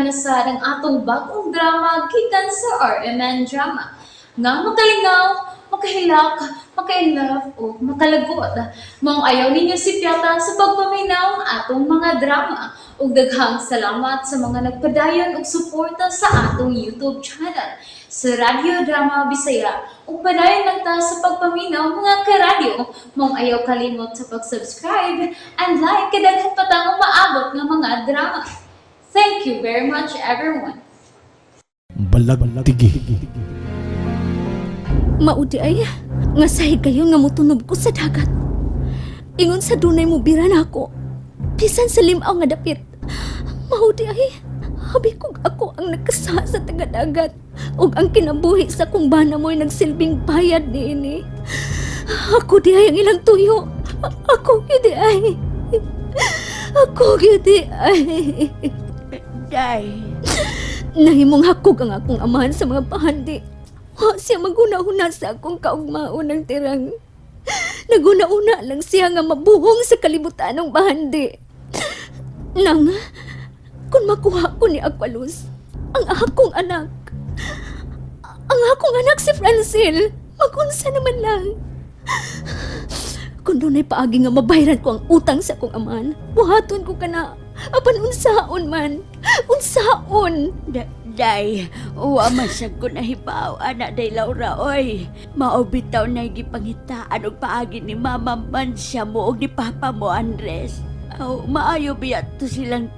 na sad ang atong bagong drama gikan sa RMN Drama nga makalingaw, makahilak, maka-inlove o makalagot. Maong ayaw ninyo sipyata sa pagpaminaw ang atong mga drama. Ug daghang salamat sa mga nagpadayon og suporta sa atong YouTube channel sa Radyo Drama Bisaya. Ug padayon lang ta sa pagpaminaw, mga karadyo. Maong ayaw kalimot sa pag-subscribe and like kay daghan pa tang umaabot nga mga drama. Thank you very much, everyone. Balagtigi. Mao diay nga sahig kayo nga mutunob ko sa dagat. Ingon sa dunay mo bira nako. Bisan sa limaw nga dapit. Mao diay, habi kog ako ang nagkasa sa taga-dagat ug ang kinabuhi sa kong bana mo'y nagsilbing bayad niini. Ako diay ang ilang tuyo. Ako gyud diay. Ako gyud diay. Day, Nahimong hakog ang akong amahan sa mga pahandi. Wa siya maghuna-huna sa akong kaugmaon ng tirang. Naghuna-una lang siya nga mabuhong sa kalibutan ng bahandi. Nang, kung makuha ko ni Aqualuz, ang akong anak, ang akong anak si Francel, magunsa naman lang. Kung dunay paagi nga mabayran ko ang utang sa akong amahan, buhaton ko kana. Apan unsaon man, unsaon. Day, uwa man sad ko nahibaw, ana day Laura, oy. Mao bitaw na gipangitaan og paagi ni mama man siya mo og ni papa mo, Andres. Aw, maayo biya to silang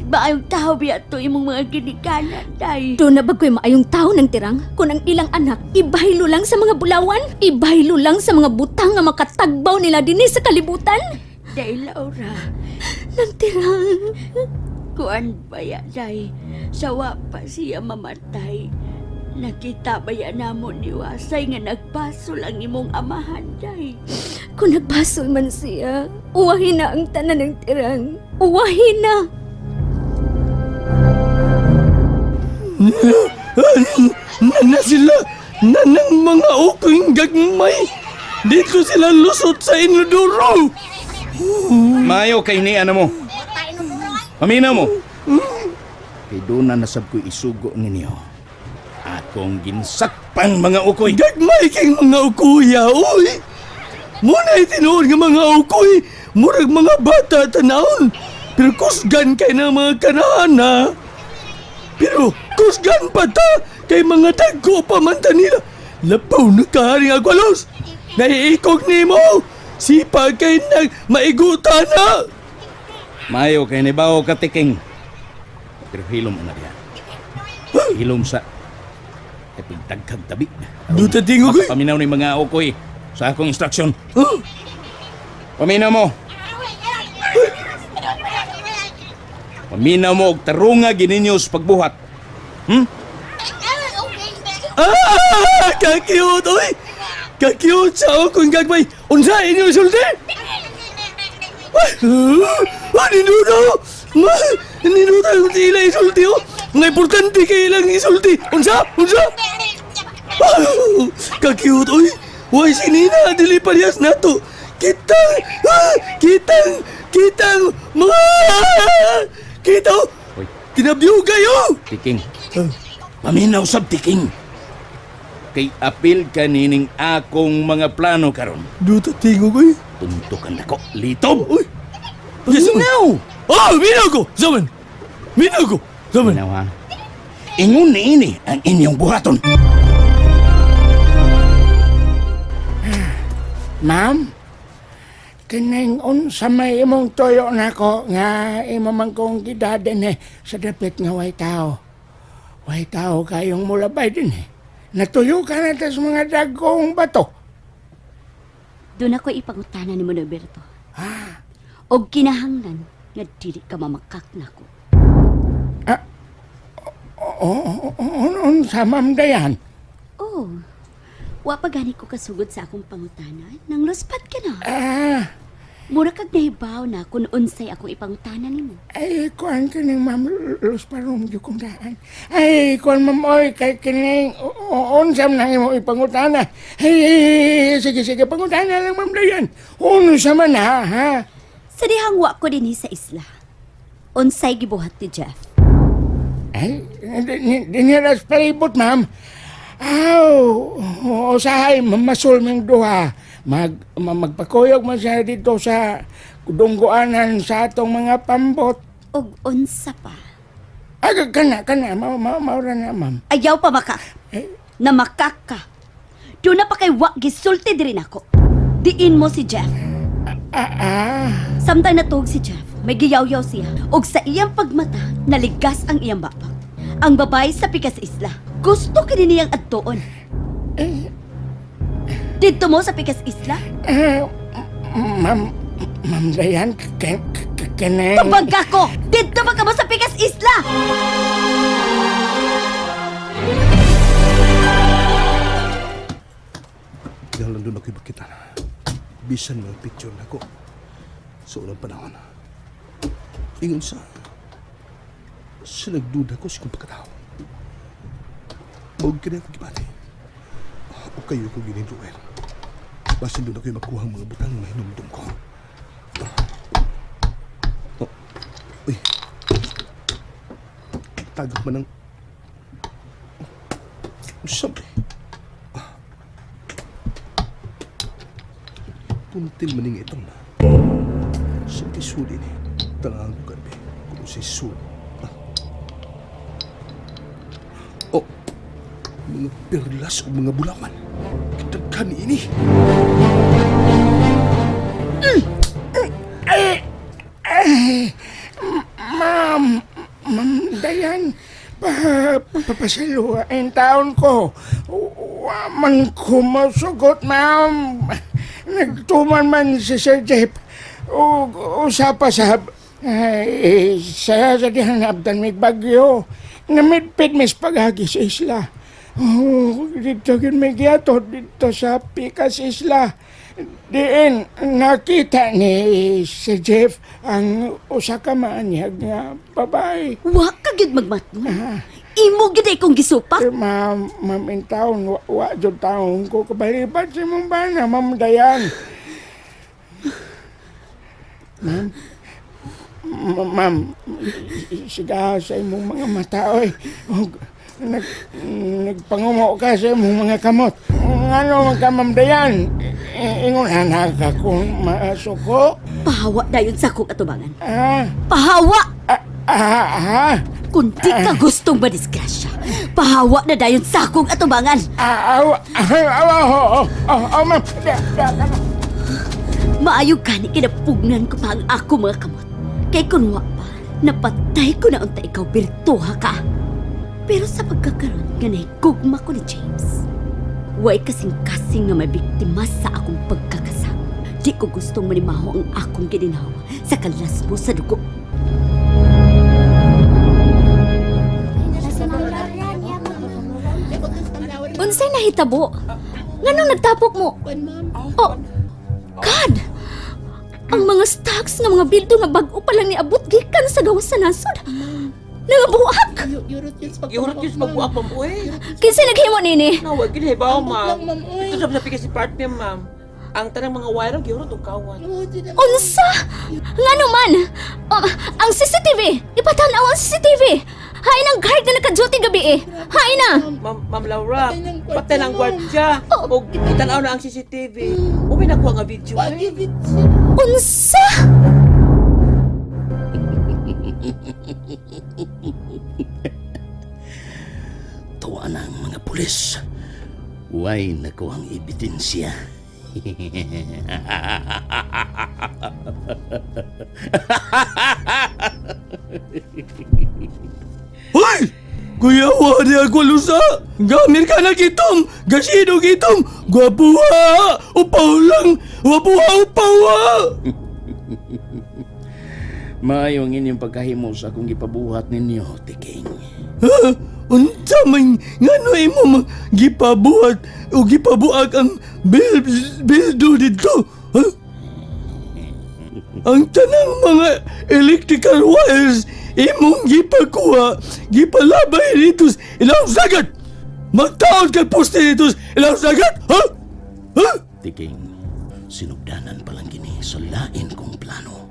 maayong tao biya to imong mga ginikanan, day. Doon na ba ko'y maayong tao ng tirang? Kung ang ilang anak, ibaylo lang sa mga bulawan? Ibaylo lang sa mga butang nga makatagbaw nila dinhi sa kalibutan? Day Laura, Nang tirang. Kuan baya, day. Sawa pa siya mamatay. Nakita baya namo ni Wasay nga nagbasol ang imong amahan, day. Kung nagbasol man siya, uwahin na ang tanan ng tirang. Uwahin na! Na sila na ng mga ukoy gagmay. Dito sila lusot sa inodoro. Maayo kay ni ano mo. Paminaw mo. Kay doon na nasab ko'y isugo ninyo. Akong ginsakpan mga ukoy. Gagmay kay mga ukuya, uy. Muna tinuod nga mga ukoy. Murag mga bata tanawon. Pero kusgan kay na mga kanana. Pero kusgan pa ta kay mga tagko pa man ta nila. Lapaw na kaharing agwalos. Naiikog nimo. Sipa kay nag maiguta na. Maayo kay ni bao katiking. Pero hilom na diya. Hilom sa kay pigtagkag tabi. Duta tingog, oy. Paminaw ni mga ukoy sa akong instruction. Huh? Paminaw mo. Paminaw mo og tarunga gininyo sa pagbuhat. Ah! Ka-cute, oy! Ka-cute sa akong gagmay! Unsa inyo sulti? Ay! Ah, ninudo! Ma! Ninudo ang ila isulti, oh! Mga importante kay ilang isulti! Unsa? Unsa? Ah, ka-cute, oy! Way sinina, dili parehas nato! Kitang! Ah, kitang! Kitang! Mga! Kita! Oh! Oy. Kinabiyugay, oh! Tiking. Paminaw sab tiking. Kay apil kanining akong mga plano karon. Duta tingog, oy! Tuntukan nako, litob. Uy! Paminaw! Oh, minaw ko! Zaman! Minaw ko! Zaman! Paminaw ha. Ingon ni ini ang inyong buhaton. Ma'am, kining unsa may imong tuyo nako nga imo man kong gidaden eh, sa dapit nga way tao. Way tao kayong mulabay din eh. Natuyo ka na tas mga dagkong bato. Doon ako ipangutana ni Monoberto. Og kinahanglan nga dili ka mamakak nako. Unsa ma'am Dayan? Oh. Wa pa gani ko kasugod sa akong pangutana nang luspad ka na. Ah, Mura kag nahibaw na kung unsay akong ipangutana nimo. Ay, kuan kining ma'am, lus parong yung kong daan. Ay, kuan ma'am, oy, kay kining, unsa man ang imong ipangutana. Ay, sige, sige, pangutana lang ma'am Dayan. Unsa man ha, ha? Sa dihang wa ko dinhi sa isla. Unsay gibuhat ni Jeff? Ay, dinhi ra sa palibot, ma'am. Aw, usahay masul ming duha. Magpakuyog man siya dito sa dunggoanan sa atong mga pambot. Og unsa pa? Ay, kana, kana, mao mao mao ra na, ma'am. Ayaw pa makak. Na makak ka. Doon na pa kay wa gisulti diri nako. Diin mo si Jeff. Ah, ah. Samtang natuog si Jeff, may giyawyaw siya. Og sa iyang pagmata, naligas ang iyang bapak. Ang babae sa Pikas Isla. Gusto kini niyang adtuon. Didto mo sa Pikas Isla? Eh, ma'am, Ma'am Dayan, kanang. Tubag ako! Didto ba ka mo sa Pikas Isla? Kinahanglan doon ako'y makita. Bisan mga picture na ko sa unang panahon. Ingon sa nagduda ko sa kong pagkatao. Huwag ka na akong gibati. O kayo ko gininduin. Basin doon ako'y makuha ang mga butang mahinumdum ko. Oh. Uy. Tagak man ang. Sabi. Puntil maning itong na. Sa kisuli ni. Tangahan ko karbe. Kung si Sul. Ah. Oh. Mga perlas o mga bulawan. Kitagkan ini. Ma'am, Ma'am Dayan, papasaluhain taon ko. Wa man ko masugot, ma'am. Nagtuman man si Sir Jeff. O, usapa sa. Ay, saya sa dihan abdan mig bagyo. Namidpid mis paghagi sa isla. Oh, dito yun may giyato, dito sa Pikas Isla. Diin, nakita ni si Jeff ang usa ka maanyag nga babae. Wa ka gyud magmatngon. Imo gyud ay kong gisupak. Eh, ma'am, ma'am, in town, wa jud taon ko kabalibad sa imong bana, Ma'am Dayan. Ma'am, ma'am, siga sa imong mga mata, oy. Og, nagpangumo ka sa imong mga kamot. Ngano man ka, Ma'am Dayan? Ingon anak ka kung masuko. Pahawa dayon sa akong atubangan. Ah, Pahawa! ah, ah, ah. Kung di ka gustong madisgrasya, pahawa na dayon sa akong atubangan. Ah, aw, ah, aw, aw, oh, oh, oh, ma'am. Da, da, da. Maayo gani kinapugnan ko pa ang ako mga kamot. Kay kunwa pa, napatay ko na unta ikaw birtuha ka. Pero sa pagkakaroon nga nahigugma ko ni James, way kasing-kasing nga may biktima sa akong pagkakasag. Di ko gustong manimaho ang akong gininhawa sa kalas mo sa dugo. Unsay nahitabo? Nganong nagtapok mo? Oh, God! Ang mga stocks nga mga bildo nga bag-o pa lang niabot gikan sa gawas sa nasod. Nangabuak! Gihurot yun sa pagbuak, ma'am. Uy, Kinsa naghimo nini? nawag gid hibaw, ma'am. Ito sa pikas department, ma'am. Ang tanang mga wire, gihurot og kawan. Unsa? Ngano man? Um, ang CCTV! Ipatanaw ang CCTV! Hain ang guard na naka-duty gabi eh! Hain na! Ma'am, Ma'am Laura, patay ng gwardya. Og itanaw na ang CCTV. Umi nakuha nga video. Eh. Unsa? Tuwa na ang mga pulis. Way nakuha ang ebidensya. Hoy! Kuya, wari ako lusa! Gamir ka na kitom! Gasino kitom! Gwapuha! Upaw lang! Gwapuha! Upaw ha! Maayo ang inyong pagkahimo sa akong gipabuhat ninyo, Tiking. Ha? Unsa man ngano imo mang gipabuhat o gipabuak ang bildo didto? Ha? Ang tanang mga electrical wires imong gipakuha, gipalabay dito sa ilang sagat. Magtaod kag poste dito sa ilang sagat, ha? Ha? Tiking, sinugdanan pa lang kini sa lain kong plano.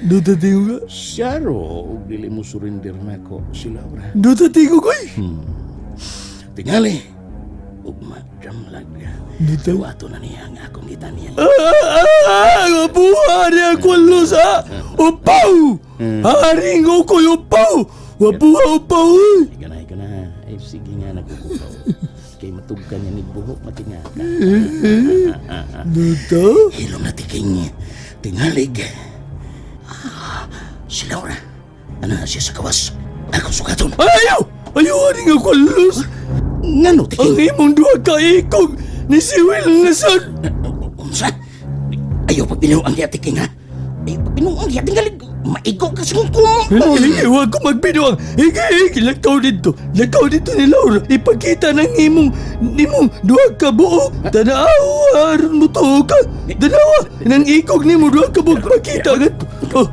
Duta tingog ka. Siyaro, og dili mo surrender nako si Laura. Duta tingog oy. Tingali, ugma damlag. Duta. Duwato na niya ang akong gitanian. Ah, ah, buha niya kwalos ha. Upaw! Haring ukoy upaw! Wabuha upaw oy. Ikaw na, ikaw na. Ay, sige nga, nagkukupaw. Kay matug ka niya ni buhok, matinga ka. Duta? Hilom na tiking, tingalig. Ah, si Laura. Ano na siya sa kawas? Ako sukaton. Ayaw! Ayaw haring ang kwalos! Ngano, Ang tiking? imong duha ka ikog ni si Will Nasad! Unsa? Ayaw pagbinuang diya, tiking, ha? Ayaw pagbinuang diya, tingalig. Maigo ka sa kung Hige, huwag ko magbinuang. Hige, hige, lakaw dito. Lakaw dito ni Laura. Ipakita ng imong, imong duha ka buo. Tanawa, aron mo to ka. Tanawa, nang ikog ni mo duha ka buo. Pakita agad. Oh,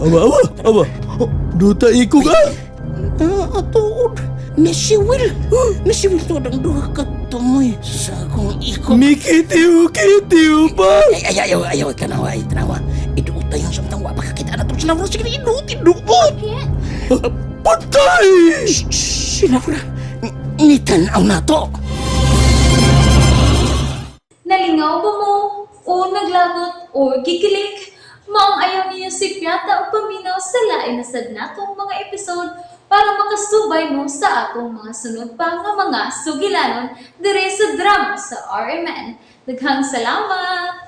awa, awa, awa. Duta ikog ah. Ah, tuod. Ni si Will. Ni si Will tuod ang duha ka tumoy sa akong ikog. Mikitiw, kitiw pa. Ay, ay, ayaw, ayaw, tanawa, ay, tanawa. Iduot tayo sa matang wapakakita na ito sila. Sige, iduot, iduot. Patay! Si Laura, nitanaw na to. Nalingaw ba mo? O naglagot o gikilig? Maong ayaw niyo si Piata o paminaw sa lain na sad natong mga episode para makasubay mo sa atong mga sunod pa nga mga sugilanon dire sa drama sa RMN. Daghang salamat!